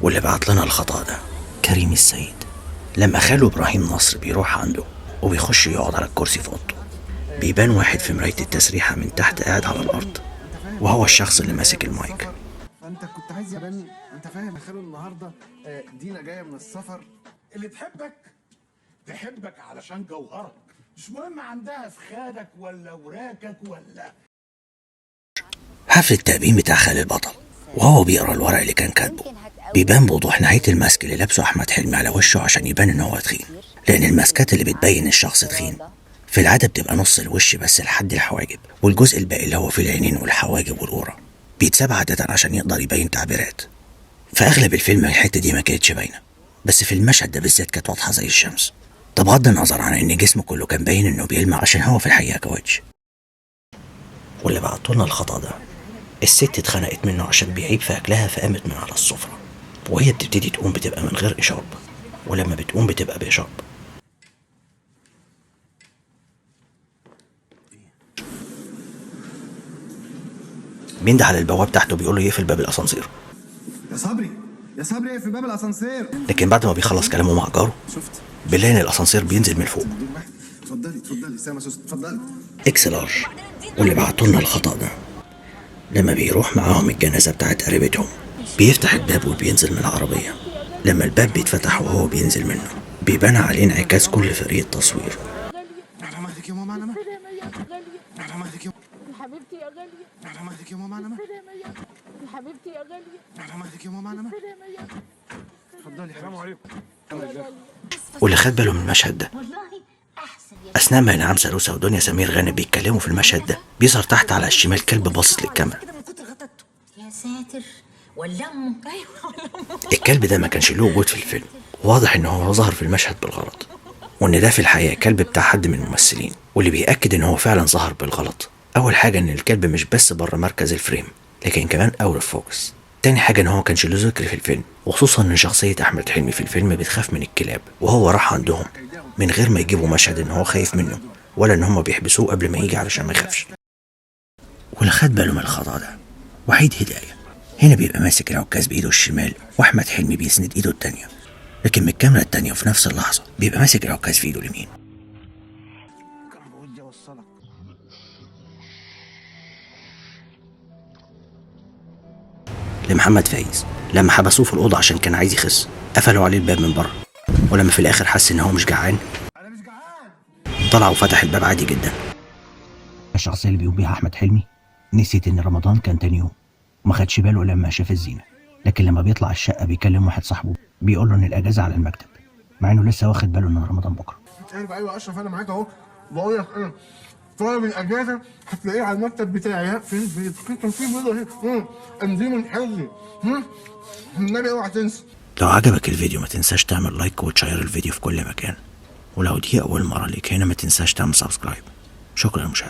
واللي بعت لنا الخطأ ده كريم السيد. لما خاله إبراهيم نصر بيروح عنده وبيخش يقعد على الكرسي في أوضته، بيبان واحد في مراية التسريحة من تحت قاعد على الأرض، وهو الشخص اللي ماسك المايك. فانت كنت عايز يبان، انت فاهم يا خالو النهارده دينا جاية من السفر. اللي تحبك تحبك علشان جوهرك، مش مهم عندها فخادك ولا وراكك ولا. حفل التأبين بتاع خالد البطل وهو بيقرا الورق اللي كان كاتبه، بيبان بوضوح نهاية ال mask اللي لابسه أحمد حلمي على وشه عشان يبان إن هو تخين، لأن الماسكات اللي بتبين الشخص تخين في العادة بتبقى نص الوش بس لحد الحواجب، والجزء الباقي اللي هو في العينين والحواجب والقورة بيتساب عادة عشان يقدر يبين تعبيرات. في أغلب الفيلم الحتة دي ما كانتش باينة، بس في المشهد ده بالذات كانت واضحة زي الشمس. ده بغض النظر عن إن جسمه كله كان باين إنه بيلمع عشان هو في الحقيقة كاوتش. واللي بعتولنا الخطأ ده، الست اتخنقت منه عشان بيعيب في أكلها فقامت من على السفرة، وهي بتبتدي تقوم بتبقى من غير إشارب، ولما بتقوم بتبقى بإشارب. بينده على البواب تحته بيقول له يقفل باب الأسانسير. يا صبري يا صبري اقفل باب الاسانسير. لكن بعد ما بيخلص كلامه مع جاره شفت بنلاقي ان الاسانسير بينزل من فوق. اتفضلي اتفضلي سامة سوس اتفضلي. X large. واللي بعتولنا الخطأ ده، لما بيروح معاهم الجنازة بتاعت قريبتهم بيفتح الباب وبينزل من العربية. لما الباب بيتفتح وهو بينزل منه بيبان عليه انعكاس كل فريق التصوير. على مهلك يا ماما، على مهلك، على مهلك يا حبيبتي يا غالية، على مهلك يا ماما، على مهلك، حبيبتي يا غالية، على مهلك يا ماما، على مهلك. اتفضلي. السلام عليكم. واللي خد باله من المشهد ده، أثناء ما إنعام سالوسة ودنيا سمير غانم بيتكلموا في المشهد ده، بيظهر تحت على الشمال كلب باصص للكاميرا. يا ساتر ولا امه. ايوه ولا امه. الكلب ده ما كانش له وجود في الفيلم، واضح إن هو ظهر في المشهد بالغلط، وإن ده في الحقيقة كلب بتاع حد من الممثلين. واللي بيأكد إن هو فعلا ظهر بالغلط، أول حاجة إن الكلب مش بس بره مركز ال frame، لكن كمان out of focus. تاني حاجة إن هو ما كانش له ذكر في الفيلم، وخصوصا إن شخصية أحمد حلمي في الفيلم بتخاف من الكلاب، وهو راح عندهم من غير ما يجيبوا مشهد إن هو خايف منه، ولا إن هما بيحبسوه قبل ما يجي علشان ما يخافش. واللي خد باله من الخطأ ده وحيد هداية. هنا بيبقى ماسك العكاز بإيده الشمال وأحمد حلمي بيسند إيده التانية، لكن من الكاميرا التانية وفي نفس اللحظة بيبقى ماسك العكاز في إيده اليمين. لمحمد فايز لما حبسوه في الأوضة عشان كان عايز يخس، قفلوا عليه الباب من بره، ولما في الآخر حس إن هو مش جعان طلع وفتح الباب عادي جدا. الشخصية اللي بيقوم بيها أحمد حلمي نسيت إن رمضان كان تاني يوم وما خدش باله لما شاف الزينة، لكن لما بيطلع الشقة بيكلم واحد صاحبه بيقول له إن الأجازة على المكتب، مع إنه لسه واخد باله إن رمضان بكرة. ايوه ايوه اشرف انا معاك اهو، بقول لك ايه، طالب الاجازة هتلاقيه على المكتب بتاعي في البيت، كان في بيضة اهي امضي من حظي، النبي اوعى تنسى. لو عجبك الفيديو ما تنساش تعمل like وتشير الفيديو في كل مكان، ولو دي أول مرة ليك هنا ما تنساش تعمل subscribe. شكرا للمشاهدة.